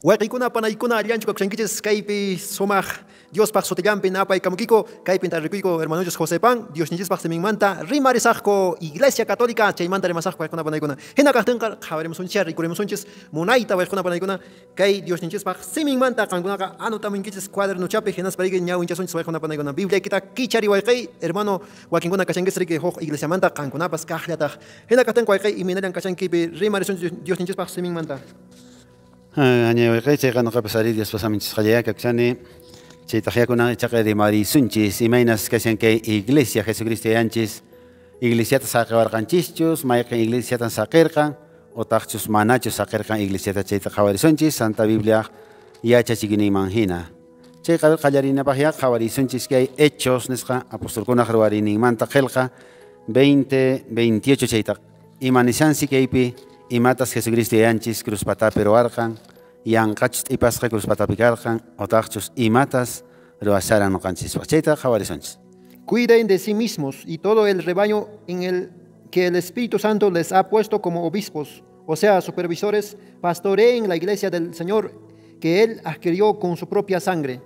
Wayqiykuna panaykuna allanchu kakushankichis kaypi sumaq Diospaq sutillanpi napaykamukiko kaypin tarikuyko hermanochis José Pan Diosninchispaq siminmanta rimarisaqku Iglesia Católica chaymanta rimasaqku wayqikuna panaykuna hina kaqtinqa qhawarimusunchis rikurimusunchis munayta wayqikuna panaykuna kay Diosninchispaq siminmanta qankunaqa anotamunkichis cuadernochapi hinaspa riki ñawinchasunchis wayqikuna panaykuna Bibliaykita kichari wayqiy hermano wakinkuna kashankis riki huk iglesiamanta qankunapas kaqllataq hina kaqtinqa wayqiy imaynallan kashankipi rimarisunchis Diosninchispaq siminmanta. Añay chayqa nuqapas ari Diospa saminchisqallaya kakushani chaytaq yakunan ichaqa rimarisunchis imaynas kashan kay iglesia Jesucristo yanchis iglesiata saqiwarqanchischus mayqin iglesiatan saqirqan otaqchus manachus saqirqan iglesiata chayta qhawarisunchis Santa Biblia yachachikuyninman hina chayqa qallarinapaq ya qhawarisunchis kay Hechos nisqa apostolkunaq ruwariyninmanta qillqa 20 28 chayta imanishansi kaypi imatas Jesucristo yanchis cruz patapi ruwarqan yanqachus t'ipasqa cruz patapi karqan otaqchus imatas ruwasharan nuqanchispaq chayta qhawarisunchis. Cuiden de sí mismos y todo el rebaño en el que el Espíritu Santo les ha puesto como obispos, o sea, supervisores, pastoreen la iglesia del Señor que él adquirió con su propia sangre.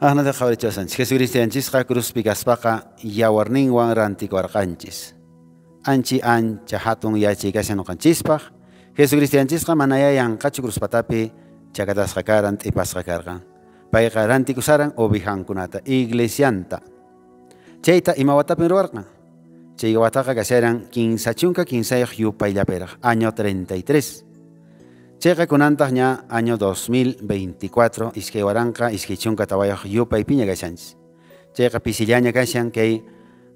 Ahnata qhawarichasanchis Jesucristo yanchisqa cruzpi kaspaqa yawarninwan rantikuwarqanchis. Anchi ancha hatun yachay kashan nuqanchispaq Jesucristo yanchisqa manaya yanqachu cruz patapi chakatasqa karan t'ipasqa karqan payqa rantikusaran ovejankunata iglesianta chayta ima watapin ruwarqan chay wataqa kasharan 33 yupayllapiraq año 33 chayqa kunantaq ña año 2024 2024 yupaypiña kashanchis chayqa pisillaña kashan kay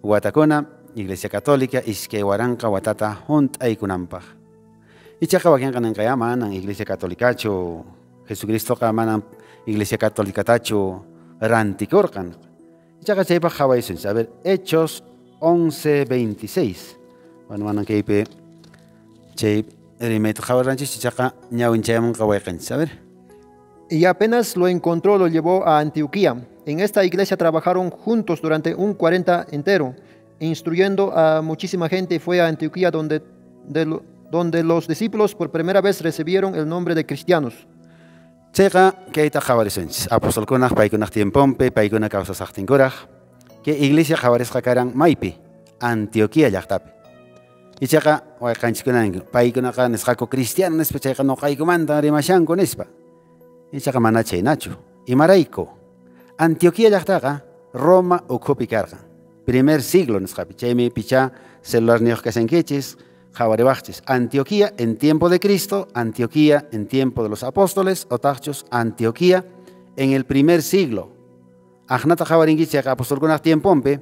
watakuna Iglesia Católica iskay waranqa watata hunt'aykunanpaq. Ichaqa wakinqa ninqaya manan Iglesia Católicachu Jesucristoqa manan Iglesia Católicatachu rantikurqan. Ichaqa chaypaq qhawaysunchis. A ver, Hechos 11:26. Bueno, manan kaypi chay rimayta qhawarqanchis ichaqa ñawinchayamunqa wayqanchis. A ver. Y apenas lo encontró, lo llevó a Antioquía. En esta iglesia trabajaron juntos durante un 40 entero, instruyendo a muchísima gente. Fue a Antioquía donde los discípulos por primera vez recibieron el nombre de cristianos. Chayqa kayta qhawarisunchis apostolkunaq paykunaq tiemponpi paykuna kawsasaqtinkuraq kay iglesia qhawarisqa karan maypi Antioquía llaqtapi ichaqa wayqanchiskuna paykunaqa nisqaku cristiano nispa chayqa nuqaykumanta rimashanku nispa ichaqa mana chaynachu imarayku Antioquía llaqtaqa Roma ukhupi karqan primer siglo nisqapi chaymi picha celular niyuq kashankichis qhawariwaqchis Antioquía en tiempo de Cristo, Antioquía en tiempo de los apóstoles, otaqchus Antioquía en el primer siglo. Aqnata qhawarinkichis chayqa apostolkunaq tiemponpi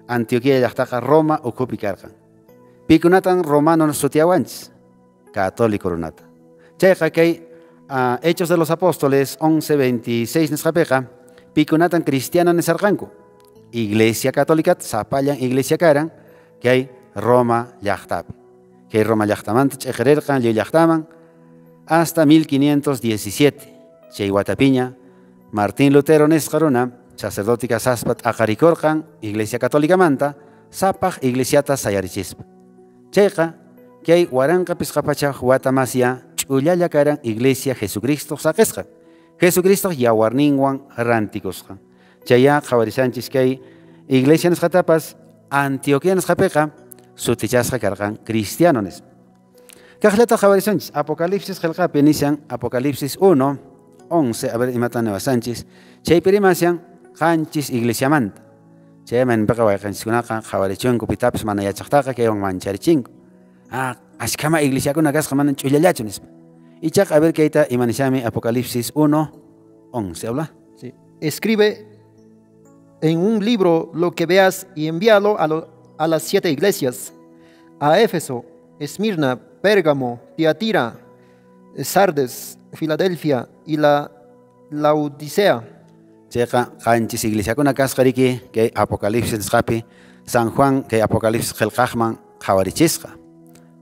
Antioquía llaqtaqa Roma ukhupi karqan. Pikunatan romano sutiawanchis, católico runata. Chayqa kay Hechos de los Apóstoles 11:26 nisqapiqa pikunatan cristiano nisarqanku. Iglesia Católica sapallan iglesia karan kay Roma llaqtapi. Kay Roma llaqtamanta ch'iqirirqan lliw llaqtaman hasta 1517 chay watapiña Martín Lutero nisqa runa sacerdote kasaspa t'aqarikurqan Iglesia Católicamanta sapaq iglesiata sayarichispa. Chayqa kay 1500 wata masya ch'ullalla karan Iglesia Jesucristo saqisqa Jesucristo yawarninwan rantikusqa. Chaya qhawarisanchis kay iglesia nisqatapas Antioquía nisqapiqa sutichasqa karqan cristiano nispa. Kaqllata qhawarisunchis Apocalipsis qillqapi nishan Apocalipsis 1:11 a ver imatan niwasanchis chaypi rimashan qanchis iglesiamanta. Chaymanpiqa wayqanchiskunaqa qhawarichunku pitapis mana yachaqtaqa kaywan mancharichinko. Ah, ashkama iglesiakuna kasqa manan ch'ullallachu nispa. Ichaqa a ver kayta imanishanmi Apocalipsis 1:11 habla. Sí. Escribe en un libro lo que veas y envíalo a las 7 iglesias, a Éfeso, Esmirna, Pérgamo, Tiatira, Sardes, Filadelfia y la Laodicea. Chayqa qanchis iglesiakuna kasqa riki kay Apocalipsis nisqapi San Juan kay Apocalipsis qillqaqman qhawarichisqa.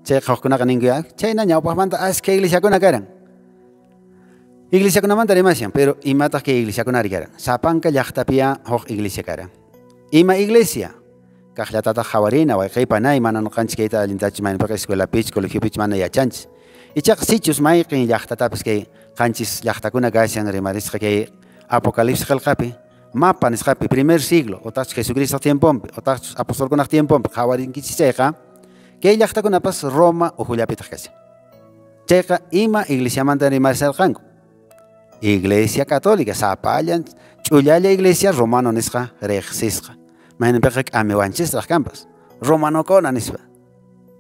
Chayqa hukkunaqa ninku chayna ñawpaqmanta askha iglesiakuna karan. Iglesiakunamanta rimashan, pero imataq kay iglesiakunari karan. Sapanka llaqtapiya huk iglesia karan. Ima iglesia? Kaqllatataq qhawarina wayqiypa nay mana nuqanchis kayta allintachu maypiqa escuelapich, colegiopich mana yachanchis. Ichaqa sichus mayqin llaqtatapis kay qanchis llaqtakuna kashan rimarisqa kay Apocalipsis qillqapi, mapa nisqapi primer siglo otaqchus Jesucristo tiemponpi otaqchus apostolkunaq tiemponpi qhawarinkichis chayqa kay llaqtakunapas Roma uhullapitaq kashan. Chayqa ima iglesiamanta rimarisarqanku? Iglesia Católica, sapallan ch'ullalla iglesia romano nisqa riqsisqa. Mayninpiqa k'amiwanchisraq kanpas romanokuna nispa.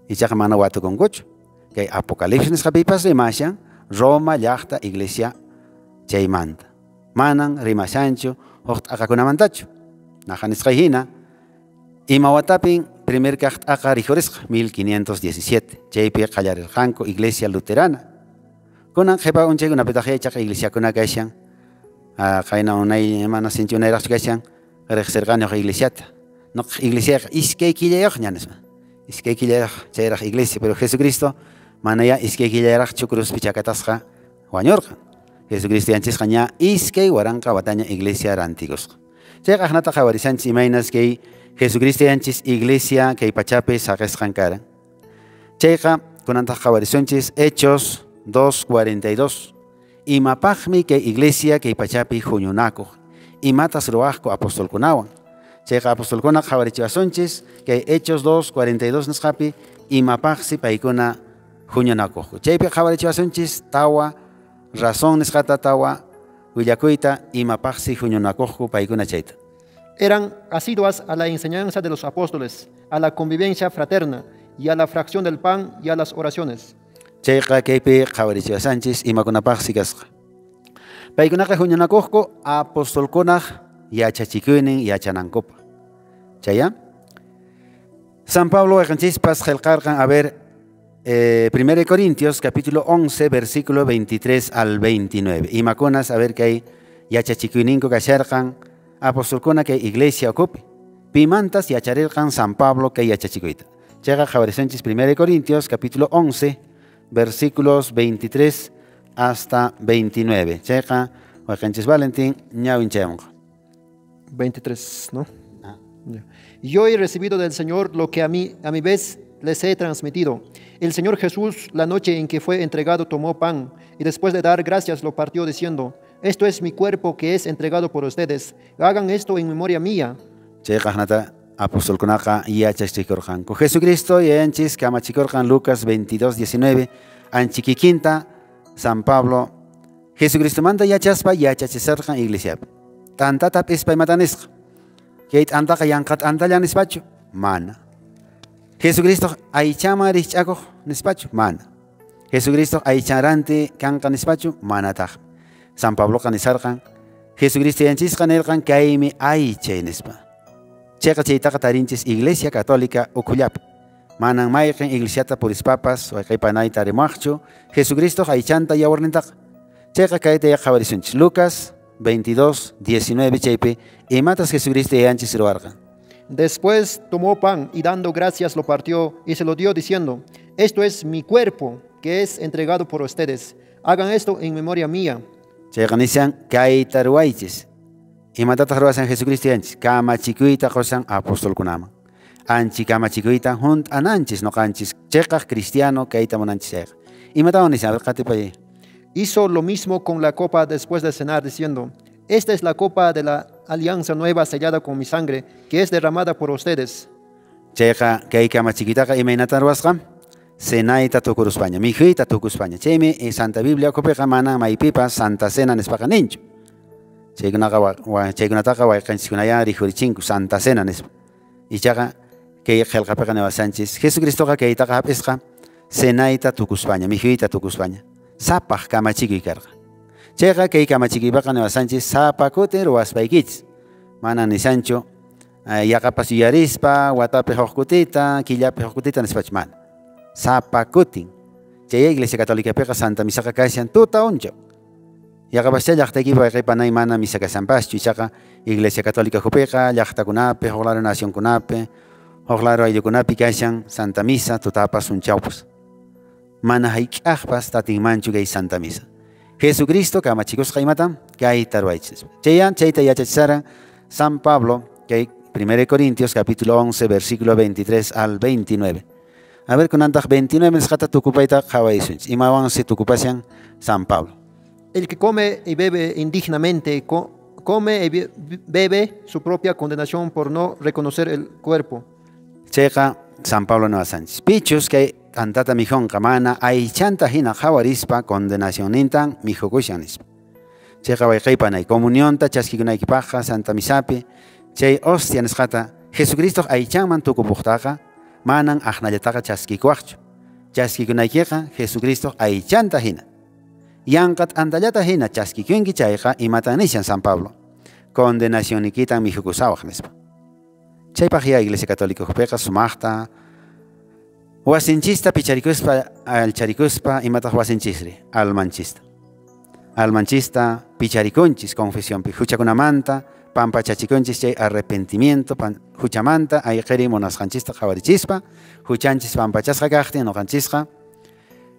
Ichaqa mana watukunkuchu. Kay Apocalipsis nisqapipas rimashan Roma llaqta iglesia chaymanta. Manan rimashanchu huk t'aqakunamantachu. Naqa nisqay hina ima watapin primer kaq t'aqa rikhurisqa 1517 chaypi qallarirqanku iglesia luterana. Kunan qhipa unchaykunapitaq ichaqa iglesiakuna kashan qayna unay mana sinchi unayraqchu kashan riqsirqani huk iglesiata. Nuqa iglesiaqa iskay killayuqña nispa. Iskay killayuq chayraq iglesia, pero Jesucristo mana ya iskay killayaraqchu cruzpi chakatasqa wañurqan. Jesucristo yanchisqa ña iskay waranqa wataña iglesia rantikusqa. Chayqa aqnata qhawarisanchis imaynas kay Jesucristo yanchis iglesia kay pachapi saqisqan karan. Chayqa kunantaq qhawarisunchis Hechos 2:42. Imapaqmi kay iglesia kay pachapi huñunakuq. Imatas ruwaqku apostolkunawan. Chayqa apostolkuna qhawarichiwasunchis kay Hechos 2:42 nisqapi imapaqsi paykuna huñunakuqku. Chaypi qhawarichiwasunchis tawa razón nisqata tawa willakuyta imapaqsi huñunakuqku paykuna chayta. Eran asiduas a la enseñanza de los apóstoles, a la convivencia fraterna y a la fracción del pan y a las oraciones. Chayqa kaypi qhawarichiwasanchis imakunapaqsi kasqa. Paykunaqa huñunakuqku apostolkunaq yachachikuynin yachanankupaq. Chaya San Pablo wayqanchispas qillqarqan, a ver, 1 Corintios capítulo 11 versículo 23 al 29. Imakunas, a ver kay yachachikuyninku kasharqan apostolkuna kay iglesia ukupi. Pimantas yacharirqan San Pablo kay yachachikuyta. Chayqa qhawarisunchis 1 Corintios capítulo 11 versículos 23 hasta 29. Chayqa wayqanchis Valentín ñawinchayanqa. 23, ¿no? Yo he recibido del Señor lo que a mi vez les he transmitido. El Señor Jesús, la noche en que fue entregado, tomó pan y después de dar gracias lo partió diciendo: esto es mi cuerpo que es entregado por ustedes. Hagan esto en memoria mía. Chayqa aqnata apostolkunaqa yachachikurqanku. Jesucristo yayanchis kamachikurqan Lucas 22:19 anchikikinta San Pablo Jesucristomanta yachaspa yachachisarqan iglesiapi. T'antata p'ispa imata nisqa. Kay t'antaqa yanqa t'antalla nispachu? Mana. Jesucristo aychaman rikch'akuq nispachu? Mana. Jesucristo aycharanti kanqa nispachu? Manataq. San Pabloqa nisarqan Jesucristo yanchisqa nirqan kaymi aychay nispa. Chayqa chaytaqa tarinchis Iglesia Católica ukhullapi. Manan mayqin iglesiata purispapas wayqaypanayta rimuaqchu Jesucristo aychanta yawarnintaqa. Chayqa kayta qhawarisunchis Lucas 22:19 chaypi imatas Jesucristo yayanchis ruwarqan. Después tomó pan y dando gracias lo partió y se lo dio diciendo: esto es mi cuerpo que es entregado por ustedes. Hagan esto en memoria mía. Chayqa nishan kayta ruwaychis. Imatataq ruwasan Jesucristo yanchis kamachikuyta qusan apostolkunaman. Anchi kamachikuyta hunt'ananchis noqanchis chiqaq cristiano kayta munanchis chayqa. Imatawan nishan? A ver, qatipay. Hizo lo mismo con la copa después de cenar diciendo: esta es la copa de la alianza nueva sellada con mi sangre, que es derramada por ustedes. Chayqa kay kamachikuytaqa imaynatan ruwasqa? Cenayta tukuruspaña, mikhuyta tukuspaña. Chaymi Santa Biblia ukupiqa mana maypipas Santa Cena nispaqa ninchu. Chaykunataqa wayqanchiskunaya rikhurichinku Santa Cena nispa. Ichaqa kay qillqapiqa niwasanchis Jesucristoqa kaytaqa hap'isqa cenayta tukuspaña, mikhuyta tukuspaña. Sapaq kamachikuy karqa. Chayqa kay kamachikuypaqa niwasanchis sapa kutin ruwaspaykichis. Mana nisanchu yaqapas yuyarispa watapi huk kutita, killapi huk kutita nispachu mana. Sapa kutin. Chay Iglesia Católicapiqa Santa Misaqa kashan tuta unchaw. Yaqapascha llaqtaykipi wayqaypanay mana misa kashanpaschu. Ichaqa Iglesia Católica hupiqa llaqtakunapi, huk lado nacionkunapi, huk lado ayllukunapi kashan Santa Misa tutapas unchawpas. Mana hayk'aqpas tatinmanchu kay Santa Misa. Jesucristo kamachikusqa imatam kayta ruwaychis. Chayan chayta yachachisaran San Pablo kay 1 Corintios capítulo 11 versículo 23 al 29. A ver, kunantaq 29 nisqata tukupayta qhawaysunchis. Imawansi tukupashan San Pablo. El que come y bebe indignamente, come y bebe su propia condenación por no reconocer el cuerpo. Chayqa San Pablo niwasanchis. Pichus kay t'antata mikhunqa mana aychanta hina qhawarispa condenacionnintan mikhukushan nispa. Chayqa wayqiypanay comunionta chaskikunaykipaqqa Santa Misapi chay hostia nisqata Jesucristo aychanman tukupuqtaqa manan aqnallataqa chaskikuwaqchu. Chaskikunaykiqa Jesucristo aychanta hina. Yanqa t'antallata hina chaskikunki chayqa imatan nishan San Pablo. Condenacionnikitan mikhukusawaq nispa. Chaypaq ya Iglesia Católica ukhupiqa sumaqta wasinchista picharikuspa alcharikuspa imataq wasinchisri almanchista. Almanchista picharikunchis confesionpi huchakunamanta pampachachikunchis chay arrepentimiento huchamanta ayqiri munasqanchista qhawarichispa huchanchis pampachasqa kaqtin ñuqanchisqa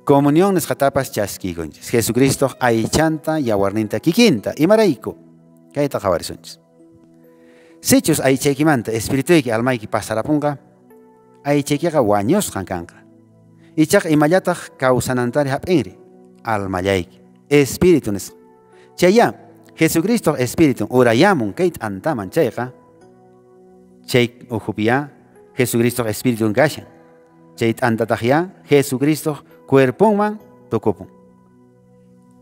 comunión nisqatapas chaskikunchis. Jesucristo aychanta yawarninta kikinta imarayku kayta qhawarisunchis. Sichus aychaykimanta espirituyki almayki pasarapunqa aychaykiqa wañusqan kanqa. Ichaqa imallataq kawsanantari hap'inri almallayki espíritu nisqa. Chaya Jesucristo espíritu urayamun kay t'antaman chayqa chay ukhupiya Jesucristo espíritu kashan. Chay t'antataq ya Jesucristo cuerponman tukupun.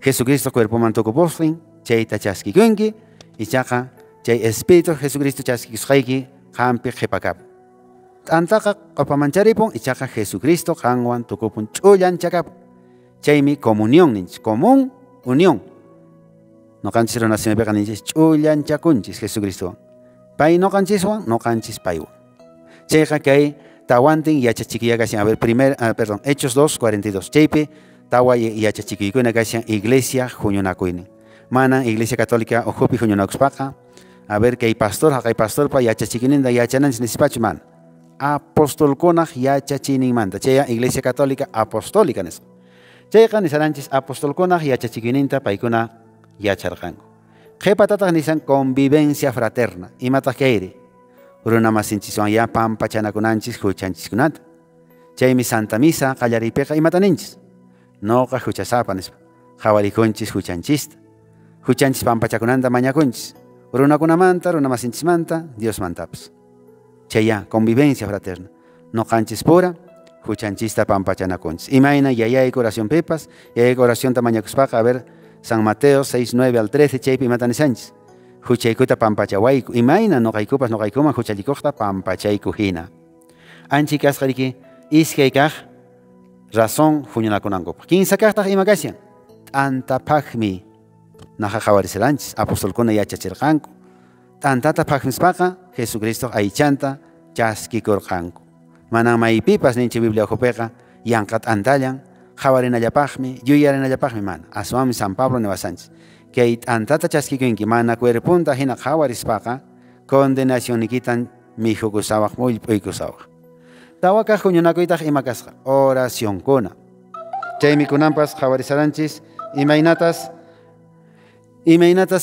Jesucristo cuerpoman tukupuqtin chayta chaskikunki ichaqa chay espíritu Jesucristo chaskikusqayki qampi qhipakapun. T'antaqa q'upaman charipun ichaqa Jesucristo qanwan tukupun ch'ullanchakapun. Chaymi comunión ninchis, común unión. Noqanchis runasimipiqa ninchis ch'ullanchakunchis Jesucristowan. Pay noqanchiswan, noqanchis paywan. Chayqa kay tawantin yachachikuya kashan. A ver, perdón, Hechos 2:42. Chaypi tawa yachachikuykuna kashan iglesia huñunakuynin. Manan Iglesia Católica ukhupi huñunakuspaqa. A ver, kay pastor, haqay pastorpa yachachikuyninta yachananchis nispachu mana. Apostolkunaq yachachiyninmanta. Chaya Iglesia Católica apostólica nisqa. Chayqa nisaranchis apostolkunaq yachachikuyninta paykuna yacharqanku. Qhipatataq nisan convivencia fraterna. Imataq kayri? Runa masinchiswan ya pampachanakunanchis huchanchiskunata. Chaymi Santa Misa qallariypiqa imata ninchis? Noqa huchasapa nispa. Qhawarikunchis huchanchista. Huchanchis pampachakunanta mañakunchis. Runakunamanta, runa masinchismanta, Diosmantapas. Chaya convivencia fraterna. Noqanchis pura huchanchista pampachanakunchis. Imayna yayayku oracionpipas, yayayku oracionta mañakuspaqa, a ver, San Mateo 6, 9 al 13, chaypi imata nisanchis. Huchaykuta pampachawayku. Imayna noqaykupas noqaykuman huchallikuqta pampachayku hina. Anchi kasqa riki iskay kaq razón huñunakunankupaq. Kinsa kaqtaq ima kashan? T'antapaqmi. Naqa qhawarisiranchis apostolkuna yachachirqanku. T'antata phaqmispaqa Jesucristo aychanta chaskikurqanku. Manan maypipas ninchik Biblia ukhupiqa yanqa t'antallan qhawarinallapaqmi yuyarinallapaqmi mana. Aswanmi San Pablo niwasanchis. Kay t'antata chaskikunki mana cuerpunta hina qhawarispaqa condenacionnikitan mikhukusawaq mullp'uykusawaq. Tawa kaq huñunakuytaq ima kasqa? Oracionkuna. Chaymi kunanpas qhawarisaranchis imaynatas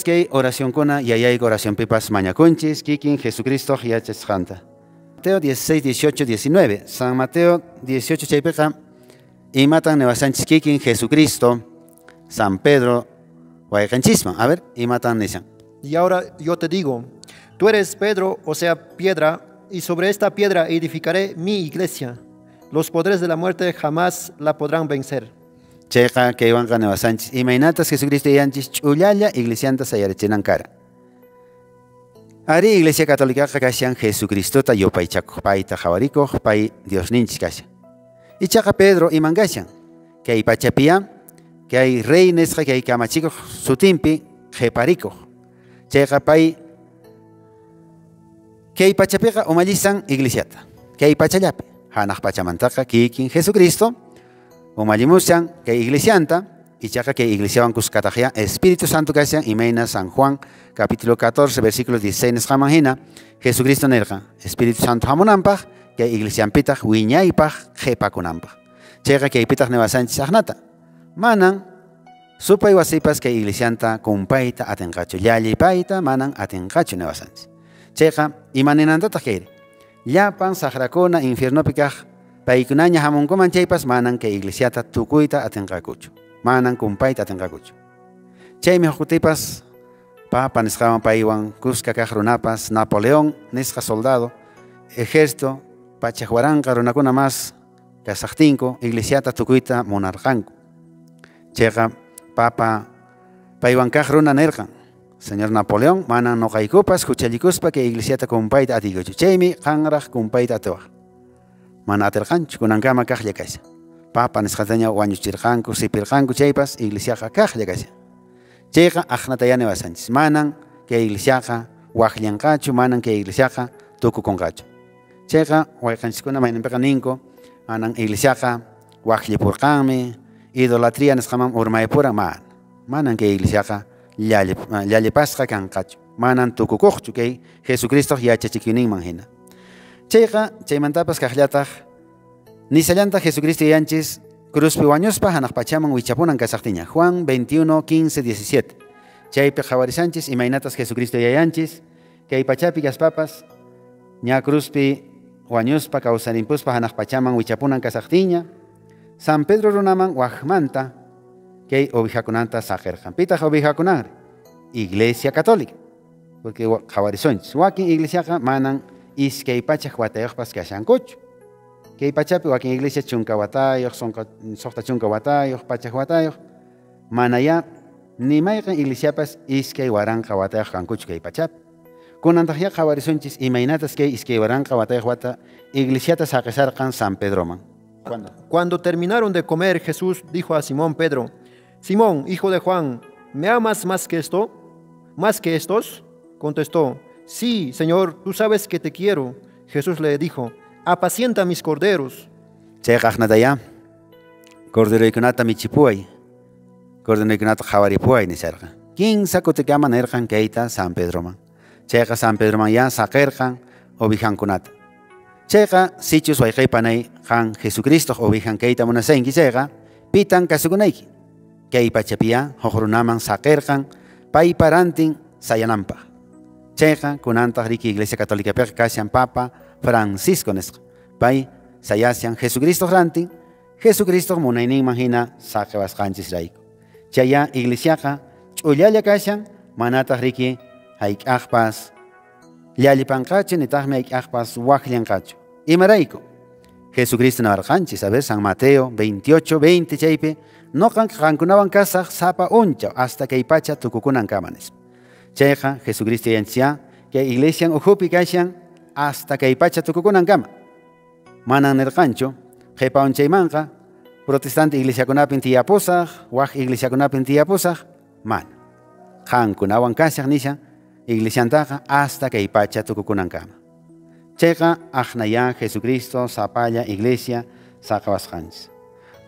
kay oracionkuna yayayku oracionpipas mañakunchis kikin Jesucristo yachasqanta. Mateo 16, 18, 19. San Mateo 18 chaypiqa imatan niwasanchis kikin Jesucristo San Pedro wayqanchisman. A ver, imatan nisan. Y ahora yo te digo, tú eres Pedro, o sea, piedra, y sobre esta piedra edificaré mi iglesia. Los poderes de la muerte jamás la podrán vencer. Chayqa kaywanqa niwasanchis imaynatas Jesucristo yanchis ch'ullalla iglesianta sayarichinan kara. Ari Iglesia Católicaqa kashan Jesucristota yupaychakuq, payta qhawarikuq, pay Diosninchis kashan. Ichaqa Pedro iman kashan? Kay pachapiya, kay rey nisqa kay kamachikuq sutinpi qhiparikuq. Chayqa pay kay pachapiqa umallisan iglesiata. Kay pachallapi hanaq pachamantaqa kikin Jesucristo umallimushan kay iglesianta. Ichaqa kay iglesiawan kuskataq ya Espíritu Santo kashan imayna San Juan capítulo 14 versículo 16 nisqaman hina Jesucristo nirqa Espíritu Santo hamunanpaq kay iglesianpitaq wiñaypaq qhipakunanpaq. Chayqa kaypitaq niwasanchis aqnata. Manan supay wasipas kay iglesianta kumpayta atinqachu, llallipayta manan atinqachu niwasanchis. Chayqa imaninantataq kayri? Llapan saqrakuna infiernopi kaq Paykunaña hamunkuman chaypas manan kay iglesiata tukuyta atinqakuchu. Manan kumpayta atinqakuchu. Chaymi huk papa nisqawan paywan kuska kaq runapas Napoleón nisqa soldado ejército pachak waranqa runakuna más kasaqtinku iglesiata tukuyta munarqanku. Chayqa papa paywan kaq runa nirqan: Señor Napoleón, manan noqaykupas huchallikuspa kay iglesiata kumpayta atiykuchu. Chaymi qanraq kumpayta atiwaq. Mana atirqanchu, kunankama kaqlla kashan. Papa nisqataña wañuchirqanku, sipirqanku chaypas iglesiaqa kaqlla kashan. Chayqa aqnatayá niwasanchis. Manan kay iglesiaqa waqllanqachu, manan kay iglesiaqa tukukunqachu. Chayqa wayqanchiskuna mayninpiqa ninku, manan iglesiaqa waqllipurqanmi, idolatría nisqaman urmaypuran, mana. Manan kay iglesiaqa llallipasqa kanqachu. Manan tukukuqchu kay Jesucristo yachachikuyninman hina. Chayqa chaymantapas kaqllataq nisallanta Jesucristo yanchis cruzpi wañuspa hanaq pachaman wichapunan kasaqtiña. Juan 21, 15, 17. Chaypi qhawarisanchis imaynatas Jesucristo yayanchis kay pachapi kaspapas ña cruzpi wañuspa kawsarimpuspa hanaq pachaman wichapunan kasaqtiña San Pedro runaman waqmanta kay ovejakunanta saqirqan. Pitaq ovejakunanri? Iglesia Católica. Porque qhawarisonchis wakin iglesiaqa manan iskay pachak watayuqpas kashankuchu. Kay pachapi wakin iglesia chunka watayuq, suqta chunka watayuq, pachak watayuq, manaya ni mayqin iglesiapas iskay waranqa watayuq kankuchu kay pachapi. Kunantaq ya qhawarisunchis imaynatas kay iskay waranqa watayuq wata iglesiata saqisarqan San Pedroman. Cuando terminaron de comer, Jesús dijo a Simón Pedro: Simón, hijo de Juan, ¿me amas más que esto? ¿Más que estos? Contestó: Sí, Señor, tú sabes que te quiero. Jesús le dijo: Apacienta mis corderos. Chayqa aqnataya corderoykunata michipuway, corderoykunata qhawaripuway nisarqan. Kinsa kutikama nirqan kayta San Pedroman. Chayqa San Pedroman ya saqirqan ovejankunata. Chayqa sichus wayqaypanay qan Jesucristo ovejan kayta munasanki chayqa pitan kasukunayki. Kay pachapiya huk runaman saqirqan paypa rantin sayananpaq. Chayqa kunantaq riki Iglesia Católica piqa kashan Papa Francisco nisqa. Pay sayashan Jesucristo rantin, Jesucristo munayninman hina saqiwasqanchisrayku. Chaya iglesiaqa ch'ullalla kashan manataq riki hayk'aqpas llallipanqachu nitaqmi hayk'aqpas waqllanqachu. Imarayku? Jesucristo nawarqanchis, a ver, San Mateo 28, 20 chaypi, noqan qankunawan kasaq sapa unchaw hasta kay pacha tukukunankama nispa. Chayqa Jesucristo yanchia kay iglesian ukhupi kashan hasta kay pacha tukukunankama. Manan nirqanchu qhipa unchaymanqa protestante iglesiakunapin tiyapusaq, waq iglesiakunapin tiyapusaq, mana. Qankunawan kashaq nishan iglesiantaqa hasta kay pacha tukukunankama. Chayqa aqnaya Jesucristo sapalla iglesia saqawasqanchis.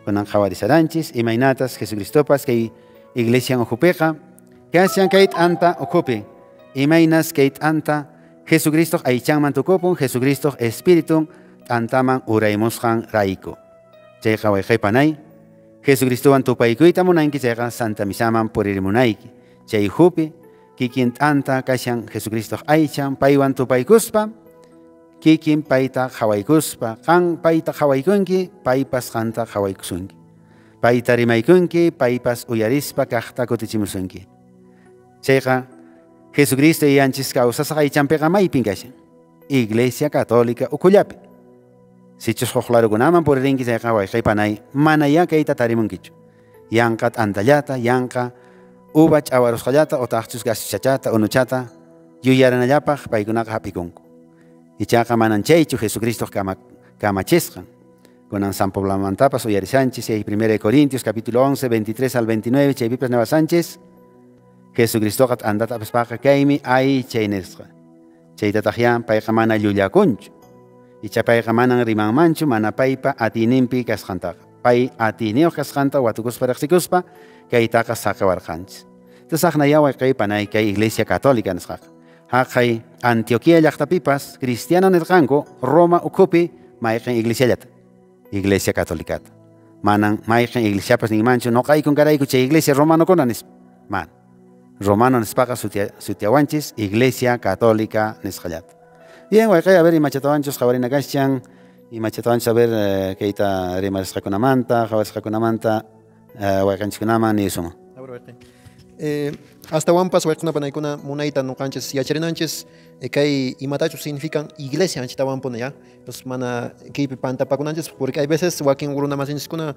Kunan qhawarisaranchis imaynatas Jesucristopas kay iglesian ukhupiqa kashan kay t'anta ukhupi, imaynas kay t'anta Jesucristo aychanman tukupun, Jesucristo espiritun t'antaman uraymusqan rayku. Chayqa wayqaypanay Jesucristowan tupaykuyta munanki chayqa Santa Misaman puririmunayki. Chay ukhupi kikin t'anta kashan Jesucristo aychan paywan tupaykuspa kikin payta qhawaykuspa, qan payta qhawaykunki, paypas qanta qhawaykusunki. Payta rimaykunki, paypas uyarispa kaqta kutichimusunki. Chayqa Jesucristo yanchis kawsasqa aychanpiqa maypin kashan? Iglesia Católica ukhullapi. Sichus huk larukunaman puririnki chayqa wayqaypanay manayá kayta tarimunkichu. Yanqa t'antallata, yanqa uva ch'awarusqallata otaqchus gasuchachata, unuchata yuyaranallapaq paykunaqa hap'ikunku. Ichaqa manan chaychu Jesucristo kamachisqan. Kunan San Pablomantapas uyarisanchis, 1 Corintios capítulo 11, 23 al 29, chaypipas niwasanchis, Jesucristoqa t'antata apaspaqa kaymi aychay nisqa. Chaytataq ya payqa mana llullakunchu. Icha payqa manan rimanmanchu mana paypa atiyninpi kasqantaqa. Pay atiyniyuq kasqanta watukuspa riqsikuspa kaytaqa saqiwarqanchis. Tasaqnaya wayqaypanay kay Iglesia Católica nisqaqa. Haqay Antioquía llaqtapipas cristiano nirqanku Roma ukhupi mayqin iglesiallata, Iglesia Católicata. Manan mayqin iglesiapas ninmanchu noqaykun karayku chay iglesia romanokuna nispa. Mana. Romano nispaqa sutiawanchis Iglesia Católica nisqallata. Bien, wayqay, a ver, imachatawanchus qhawarina kaschan Imachatawanchis a ver kayta rimarisqakunamanta, qhawarisqakunamanta wayqanchikkunaman niyusunman. Astawanpas wayquna panaykuna munayta nuqanchis yacharinanchis kay imatachus significan iglesia anchitawanpuni ya. Entonces mana kaypi pantapakunanchis porque hay veces wakin runamasinchiskuna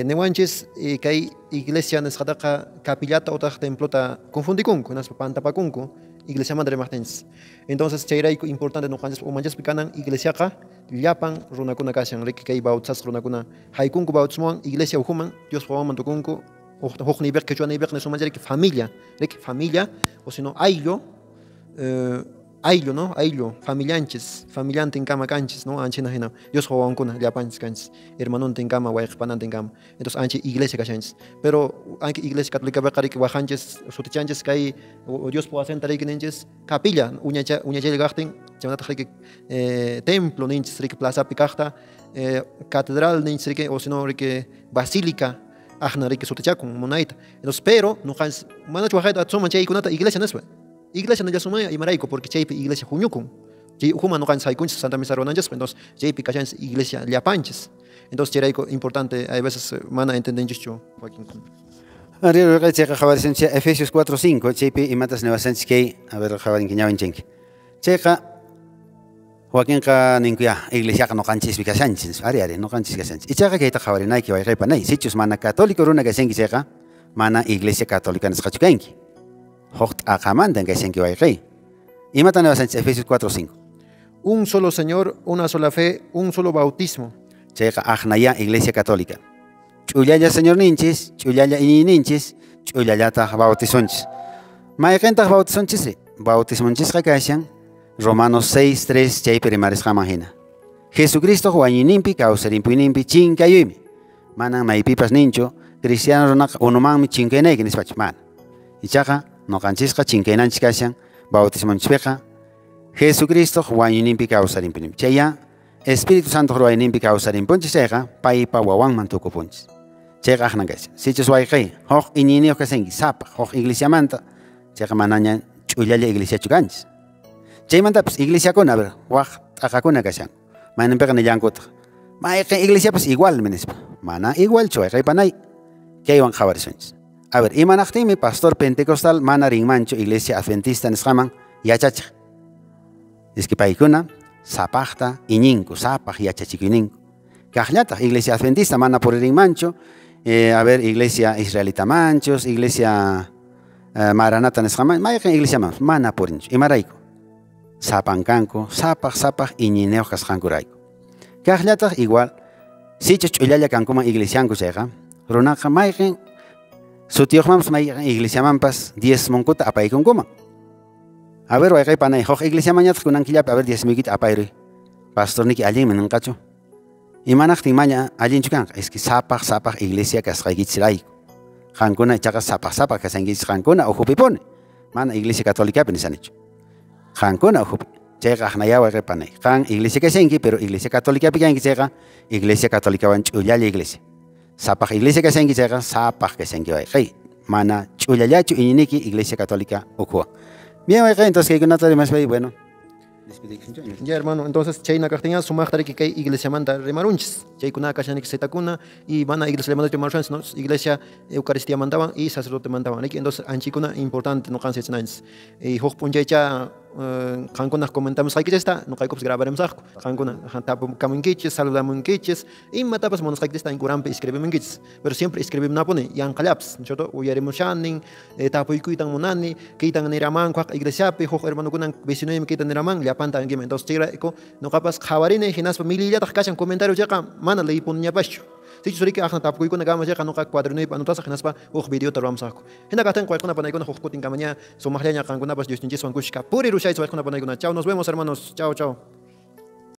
niwanchis kay iglesia nisqataqa capillata utaq templota confundikunku hinaspa pantapakunku iglesiamanta rimaqtinchis. Entonces chayrayku importante nuqanchis umanchispi kanan iglesiaqa llapan runakuna kashan riki kay bautizasqa runakuna haykunku bautismowan iglesia ukhuman Diospa wawanman tukunku huk niypiqa quechua niypiqa nisunman riki familia, riki familia o sino ayllu, ayllu, no? Ayllu, familianchis, familiantinkama kanchis, no? Anchina hina Diospa wawankuna llapanchis kanchis, hermanontinkama, wayqipanantinkama. Entonces anchi iglesia kashanchis. Pero anki iglesia católica riki wajanchis, sutichanchis kay Diospa wasinta riki ninchis capilla, uñachaylla kaqtin, chaymantataq riki templo ninchis riki plazapi kaqta, catedral ninchis riki o sino riki basílica aqna riki sutichakun munayta. Entonces pero nuqanchis manachu waqayta atsunman chaykunata iglesia nispa. Iglesia nillasumaya imarayku porque chaypi iglesia huñukun. Chay ukhuma nuqanchis haykunchis Santa Misa ruwananchispa, entonces chaypi kashanchis iglesia llapanchis. Entonces chayrayku importante hay veces mana entendenchischu wakinkuna. Ari chayqa qhawarisunchik Efesios 4:5 chaypi imatas niwasanchis kay a ver qhawarinki ñawinchinki. Chayqa wakinqa ninkuya iglesiaqa nuqanchispi kashanchis, ari ari nuqanchis kashanchis. Ichaqa kayta qhawarinayki wayqaypa nay, sichus mana católico runa kashanki chayqa mana iglesia católica nisqachu kanki. Huk t'aqamantan kashanki wayqay. Imatan niwasanchis Efesios 4:5. Un solo Señor, una sola fe, un solo bautismo. Chayqa aqnaya iglesia católica. Ch'ullalla Señorninchis, ch'ullalla iñiyninchis, ch'ullallataq bautizonchis. Mayqintaq bautizonchisri? Bautismonchisqa kashan Romanos 6:3 chaypi rimarisqaman hina. Jesucristo wañuyninpi kawsarimpuyninpi chinkayuymi. Manan maypipas ninchu cristiano runaqa unumanmi chinkaynayki nispachu mana. Ichaqa nuqanchisqa chinkaynanchis kashan bautismonchispiqa Jesucristo wañuyninpi kawsarimpuyninpi. Chaya Espíritu Santo ruwayninpi kawsarimpunchis chayqa paypa wawanman tukupunchis. Chayqa aqnan kashan. Sichus wayqay huk iñiyniyuq kashanki sapaq huk iglesiamanta chayqa manaña ch'ullalla iglesiachu kanchis. Chaymantapas iglesiakuna a ver waq t'aqakuna kashan. Mayninpiqa nillankutaq mayqin iglesiapas igualmi nispa. Mana igualchu wayqaypanay. Kaywan qhawarisunchis. A ver, imanaqtinmi pastor pentecostal mana rinmanchu iglesia adventista nisqaman yachachiq. Es que paykuna sapaqta iñinku, sapaq yachachikuyninku. Kaqllataq iglesia adventista mana puririnmanchu, a ver, iglesia israelitamanchus, iglesia maranata nisqaman, mayqin iglesiaman mana purinchu. Imarayku? Sapankanku, sapaq sapaq iñiyniyuq kasqankurayku. Kaqllataq igual, sichus ch'ullalla kankuman iglesianku chayqa, runaqa mayqin sutiyuqmanpas mayqin iglesiamanpas diezmonkuta apaykunkuman. A ver, wayqaypanay, huk iglesiamanñataq kunan killapi, a ver, diezmoykita apayruy. Pastorniki allinmi ninqachu. Imanaqtin maña allinchu kanqa? Es que sapaq sapaq iglesia kasqaykichisrayku. Qankuna ichaqa sapaq sapaq kashankichis qankuna ukhupipuni. Mana iglesia católicapi nisanichu. Qankuna ukhupi. Chayqa aqnaya wayqaypanay. Qan iglesia kashanki, pero iglesia católicapi kanki chayqa iglesia católicawan ch'ullalla iglesia. Sapaq iglesia kashanki chayqa sapaq kashanki wayqay. Mana ch'ullallachu iñiniki iglesia católica ukhuwan. Bien, wayqay, entonces kaykunata rimaspay, bueno. Ya, hermano, entonces chayna kaqtinqa sumaqta riki kay iglesiamanta rimarunchis. Chaykuna kashaniki zetakuna y mana iglesiamanta rimarunchis, ¿no? Iglesia eucaristiamantawan y sacerdotemantawan. Riki, entonces anchikuna importante nuqanchis yachananchis. Y huk p'unchaycha qankuna comentamos qaykichista, nuqaykupas grabaremos aqku. Qankuna tapukamunkichis, saludamunkichis, imatapas munasqaykichista inkuranpi escribimunkichis. Pero siempre escribimnapuni yanqallapas, ¿no es cierto? Uyarimushanin, tapuykuytan munani, kaytan niramanku haq iglesiapi, huk hermanukunan vecinoymi kaytan niraman, llapanta ankiman. Entonces chayrayku nuqapas qhawarini hinaspa millillataq kashan comentario chayqa mana leypuniñapaschu. Sichus riki aqna tapukuykuna kama chayqa nuqa cuadernuypi anotasaq hinaspa huk videota ruwamusaqku. Hina kaqtin waykuna panaykuna huk kutin kamaña sumaqllaña qankunapas Diosninchiswan kushka purirushaychis waykuna panaykuna. Chao, nos vemos hermanos. Chao, chao.